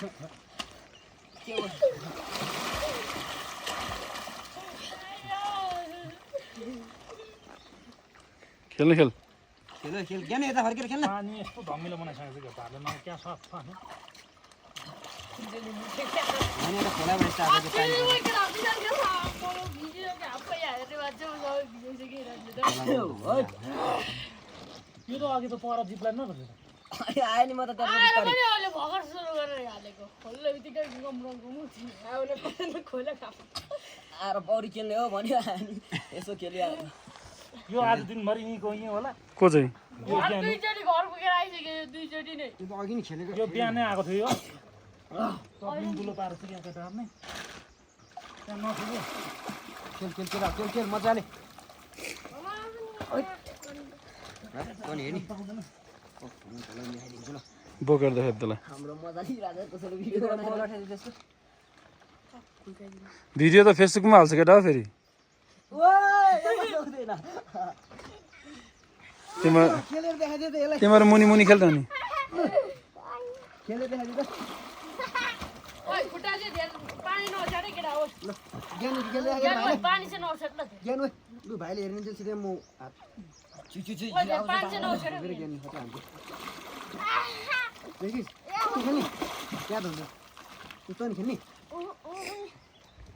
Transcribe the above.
खेल्न खेल खेल ज्ञान यता फर्केर खेल्न पानी यस्तो धमिलो बनाइसकेको छ क्या पार्दैन क्या सफा अनि एउटा खोलाबाट चाहेको पानी यो त अघि त पर जिप्लाई न त आयो नि म त त्यहाँ भर्खर सुरु गरेर हालेको खोल्ने बित्तिकै खोले आएर पौडी खेल्ने हो भन्यो यसो खेल्यो यो आज दिनभरि यहीँ गइँ होला को चाहिँ दुईचोटि घर पुगेर आइसक्यो यो दुईचोटि नै त्यो त अघि नि खेलेको यो बिहानै आएको थियो यो सपिङ बुलो पारेर चाहिँ यहाँ केटाहरूले त्यहाँ नखेल्यो खेल मजाले पनि हेर्ने बोकेर देखाइ त्यसलाई हाम्रो मजाले राजा कसैले भिडियो बनाएर त्यस्तो भिडियो त फेसबुकमा हाल्छ केटा हो फेरि खेलेर देखाइदियो त यसलाई तिमीहरू मुनि मुनि खेल्छ नि खेलेर देखाइदियो त ओइ खुट्टा चाहिँ धेरै पानी नउछाड है केटा होस् ल ज्ञान खेल्दै भाइले पानी चाहिँ नउछाड ल ज्ञान ओइ लु भाइले हेर्नु चाहिँ सिधै म छु पानी चाहिँ नउछाड मेरो ज्ञान खतरा हुन्छ देखिस् खेल्ने क्या त हुन्छ तँ नि खेल्ने